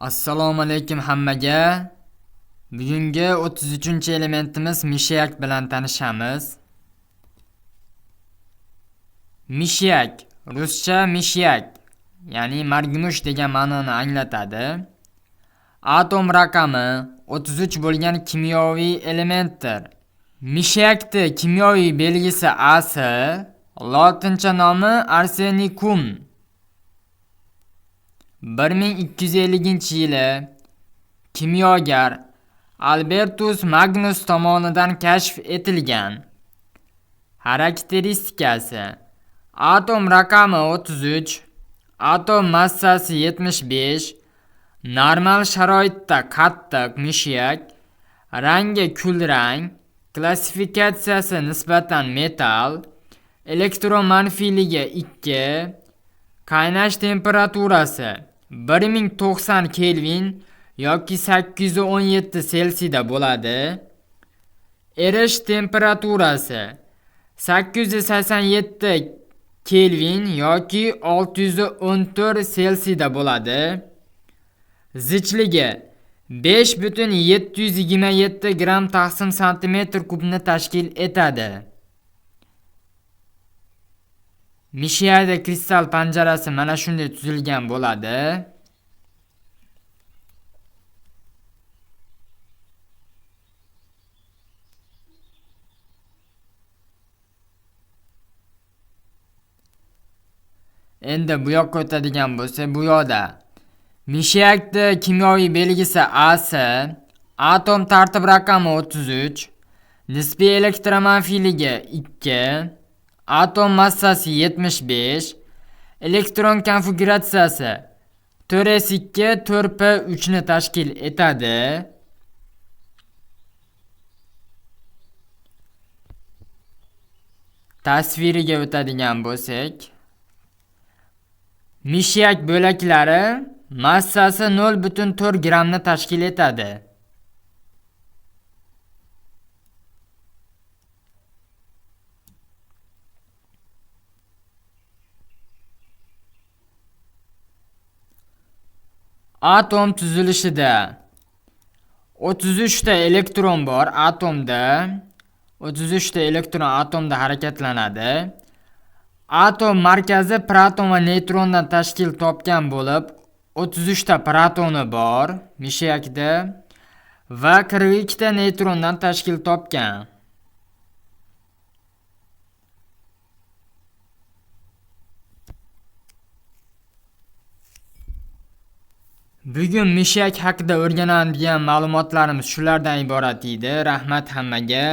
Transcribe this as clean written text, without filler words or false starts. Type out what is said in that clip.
Assalomu alaykum hammaga. Bugungi 33-elementimiz mishyak bilan tanishamiz. Mishyak, ruscha mishyak, ya'ni margumush degan ma'noni anglatadi. Atom raqami 33 bo'lgan kimyoviy elementdir. Mishyakni kimyoviy belgisi As, lotincha nomi arsenikum. 1250-yili kimyogar Albertus Magnus tomonidan kashf etilgan. Xarakteristikasi: atom raqami 33, atom massasi 75, normal sharoitda qattiq mishyak, rangi kulrang, klassifikatsiyasi nisbatan metall, elektromanfiyligi 2, qaynash temperaturasi 1090 Kelvin yoki 817 Selsiyda bo'ladi. Erish temperaturasi 887 Kelvin yoki 614 Selsiyda bo'ladi. Zichligi 5,727 gram taqsim santimetr kubni tashkil etadi. Mishyakda kristal panjarasi mana shunday tuzilgan bo'ladi. Endi bu yoqqa o'tadigan bo'lsa, bu yoqda mishyakni kimyoviy belgisi As, atom tartib raqami 33, nisbiy elektromanfiyligi 2, atom massasi 75, elektron konfiguratsiyasi 4s2 4p3 ni tashkil etadi. Tasviriga o'tadigan bo'lsak, mishyak bo'laklari massasi 0,4 grammni tashkil etadi. Atom tuzilishida 33 ta elektron bor atomda. 33 ta elektron atomda harakatlanadi. Atom markazi proton va neytrondan tashkil topgan bo'lib, 33 ta protoni bor mishyakda va 42 ta neytrondan tashkil topgan. Bugun mishyak haqida o'rganadigan ma'lumotlarimiz shulardan iborat edi. Rahmat hammaga.